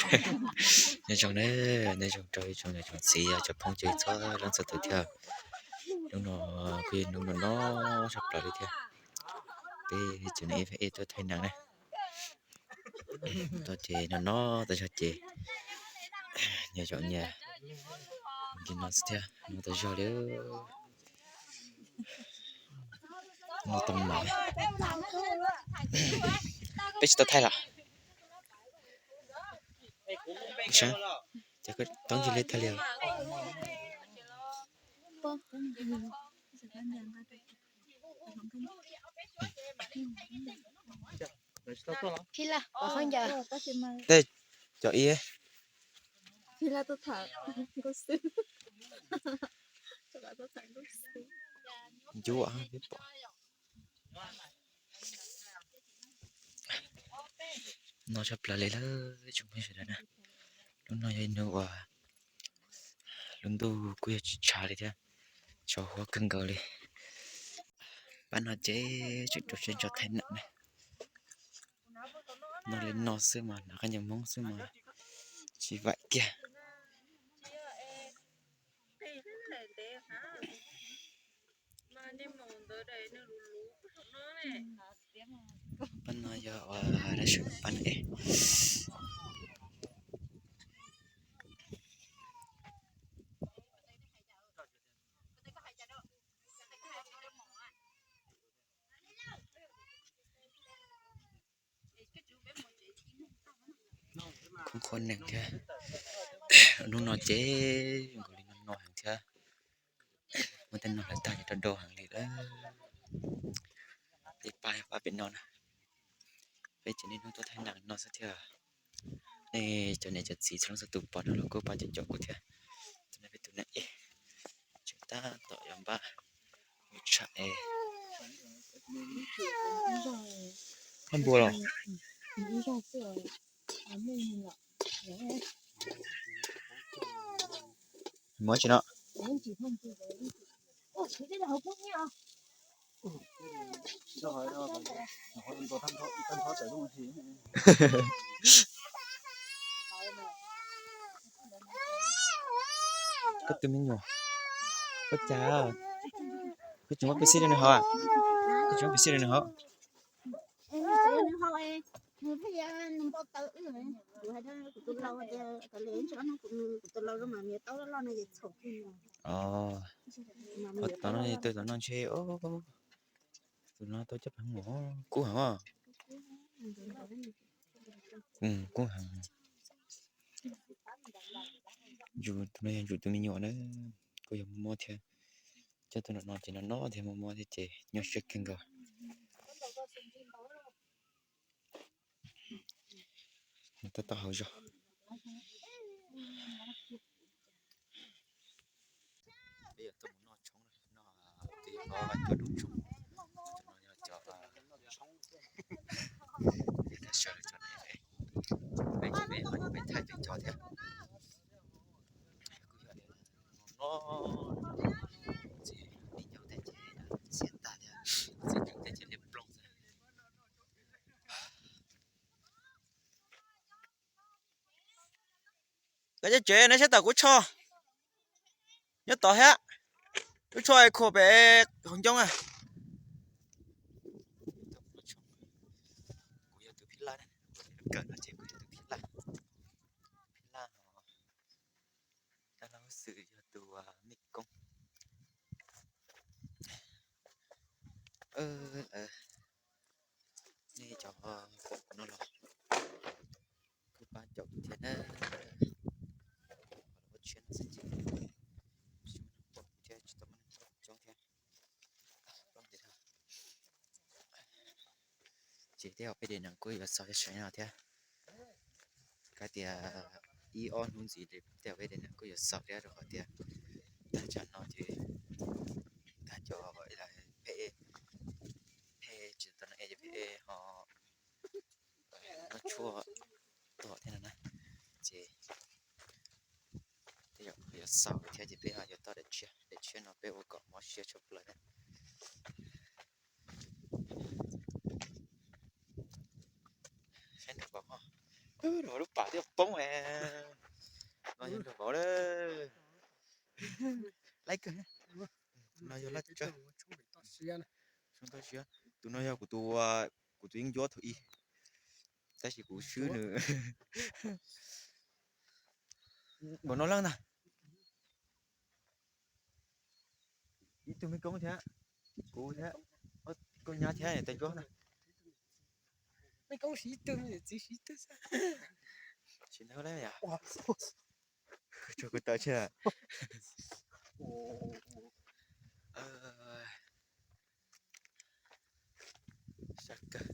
Nyob zoo na, nyob zoo rau ib tsoom niam tsoom txiv, cov phooj ywg txhua leej txhua tus thiab. Hnub no kuj yog hnub no no tshaj plaws li thiab. Peb cov niam ej tuaj thaij nees na. Tau ces no no tas zog ces nyias zaum nyias li no xwb thiab, no tas zog li. No tau mas peb tsis tau thaij los? Ces tau ntsis li tag li. Tej cov ib ncuab peb pom. No tshaj plaws li lawm tsoom phooj ywg sawv daws na. Hnub no yog ib hnub uas lub ntuj kuj yog tsis tshav li thiab, tsaus huab kawg nkaus li. Pab no ces tseem rau siab ntso thaij nees na. No li no xwb mas hnav qab ncaws Hmoob xwb mas tsis vaim kiag. Pab no yog ua dab tsi pab no es. Khoob qhuav nees thiab. Hnub no ces zoo nkaus li no no heev thiab. Muaj tej no hlawv tag ces rau rau heev li lawm. Peb pab yog pab pem no na. Peb ces niaj hnub tuaj thaij nees no xwb thiab. Nej cov niam cov txiv txhua leej txhua tus pom no los kuj pab caum caum kuv thiab. Tus no peb tus neeg es tseem tab tom yuav npaj mus tsham es. Npaj npua los? Muab tsis no. Koj tus me nyuam, koj cas, koj tsis muab peb xib rau nws haus? Koj tsis muab peb xib rau nws haus? Tus no, tus no ntshe, tus no tau coj peb mus, kub heev os. Kub heev. Tus no yog tus me nyuam na, kuj yog mob mob thiab. Coj tuaj no no ces no no thiab mob mob thiab ces nyuaj siab kawg nkaus. Tab tom hauv zos. Peb yuav tuaj mus noj tshoob, noj twb yog hauv vaj cov rooj tshoob. Cov no yog cov, peb sawv daws cov neeg, peb ces peb mas peb thaij peb cov thiab. Kuj yog no, txiv niam nyob tej ces txiav tag thiab, txiv tseem tej ces liab ploog xwb. Koj cov tsev no saib tom kuv tsho, nyob tod thiab. Lub tsho es khuam pem hauv ncoo a. Kuv yog tus phib laj, kawm no ces kuv yog tus phib laj. Phib laj no, dab laug Xwm yog tus mej koob. Nej cov pom kuv no los kuj pab caum kuv thiab na. Ua tshiab no xwb ces tsis muaj neeg pom thiab tsis tau muaj neeg coob thiab. Ces tej zaum peb daim neem kuj yuav xaus sawv no thiab. Kav tias ib ob hnub ntxiv tej zaum peb daim neem kuj yuav xaus thiab rau qhov tias tag tsam no ces tag cov phem, phem tsis tau no es phem ho noj tshuaj tom thiab no na. Ces tej zaum yuav xaus thiab ces peb ho yuav toj daim tshiab, daim tshiab no peb ua kom mob siab tshaj plaws na. Saib nraum nkaus ho, Lub pam twb poob. No yog lub vauv lawm. Laib kawg. No yog laj tsawb. Tus no yog kuv tus, kuv tus yeeb ncuab thaum ub, tab sis kuv swb nws. Npaum no leej ntag. Ib tug me koob thiab, kuv thiab, koj nyab thiab tais ntsuab ntag. Me koob siv ib tug, txiv siv ib tug xwb. Tsis ntau lawm yom. Tso kuv tawm tseg. Sab kawg.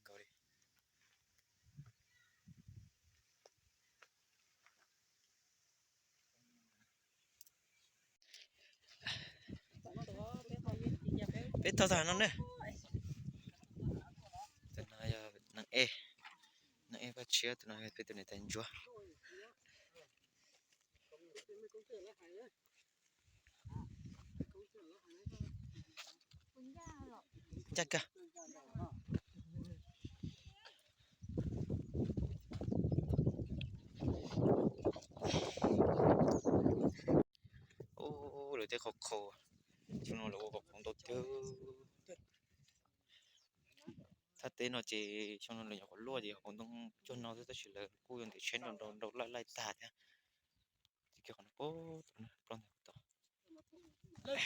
Kawg nkaus li. Peb tau tag no ne. Tus no yog neeg ej, neeg ej paj tshiab, tus no yog peb tus niam tais ntsuab. Ncaj kawg. Ub, lawv tej qhov qhaus, xyoo no lawv ua qhov qhaus ntau tiag. Thaj teb no ces xyoo no lawv nyuam qhuav luaj ces qhov ntoo cuag no xwb, tab sis lawv kuj yuav ntim tsheb nrau nrau laij laij tag thiab. Ces kiag qhov no pab tom no, ploj ntawd tom. Kuv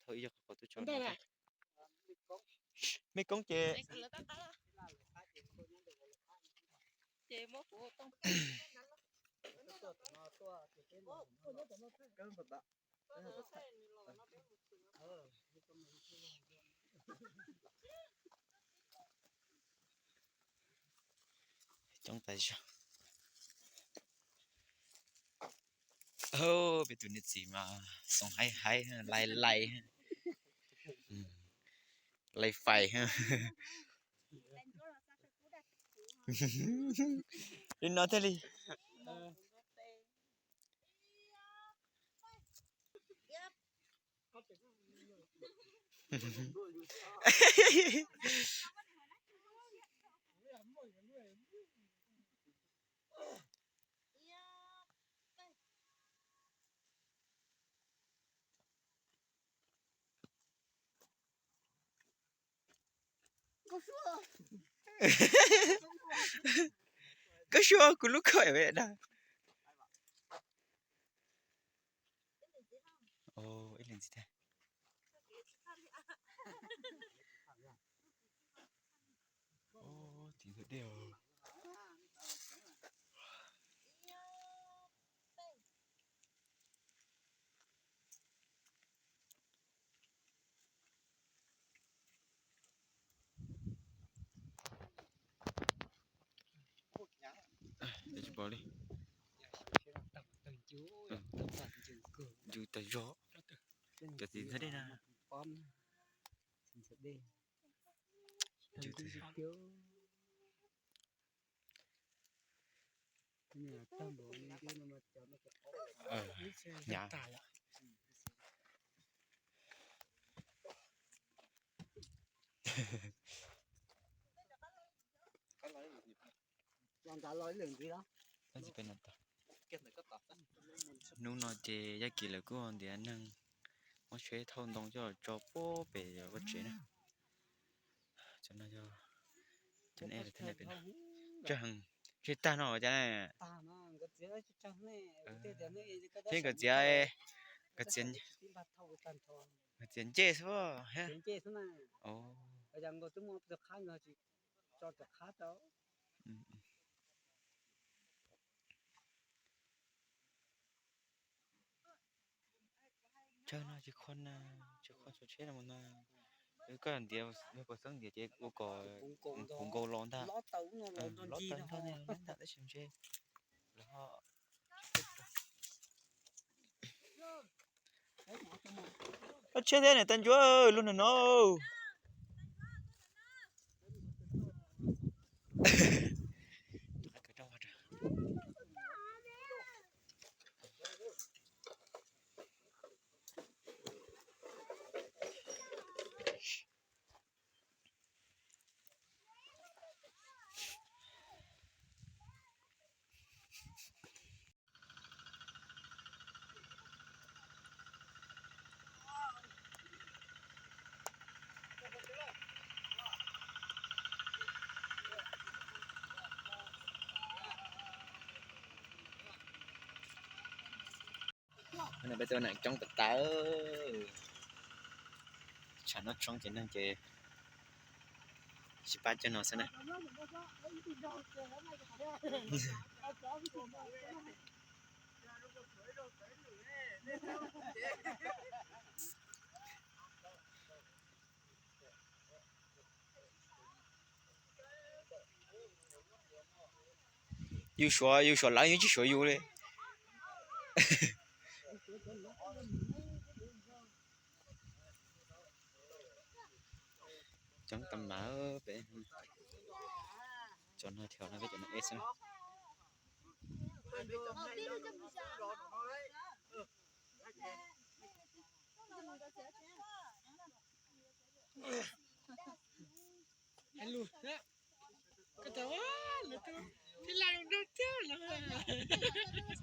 thauj ib co qhov qhaus tuaj tso no. Me koob ces coob tas zog. Peb tus niam txiv mas xoo haib haib, laij laij, laij fais. Li no thiaj li. Koj suav kuv lub koj es dag. Ib leeg ntxiv thiab. Tim ntawm dej os. Tsis pom li. Ncws tas zog. Cov txiv ntxhab dej na. Ncws tas zog. Hnyav. Hnub no ces Yaj Kim lawv kuj ntiav neeg muab tsheb thauj ntoo coj tso puag pem vaj tsev na. Cov no yog cov ne, cov ne pem no tsawg heev, tseg tag no cas ne. Thiab nkawd txiav, nkawd txiav, nkawd txiav ncej xwb. Tsawg no tsis kho na, tsis kho txhua tsheb no mus no. Koj ntiav, yog puas xeeb ntiav ces ua kom puv nkaus los ntag. Los tau ntag ne, los ntag tab sis ntshe lawv ho Ua tsheb thiab niam tais ntsuab lub nag no. Peb tuaj neem coob tas tas. Tshav noj tshoob ces neeg ces tsis pab cov no xwb na. Yus suav, yus suav lawv, yus tsis suav yus li. Coob tas mas peb, cov no dhau no peb cov no eb xwb na. Hais lus thiab, koj tau lus tus tij laug zoo nraug thiab los.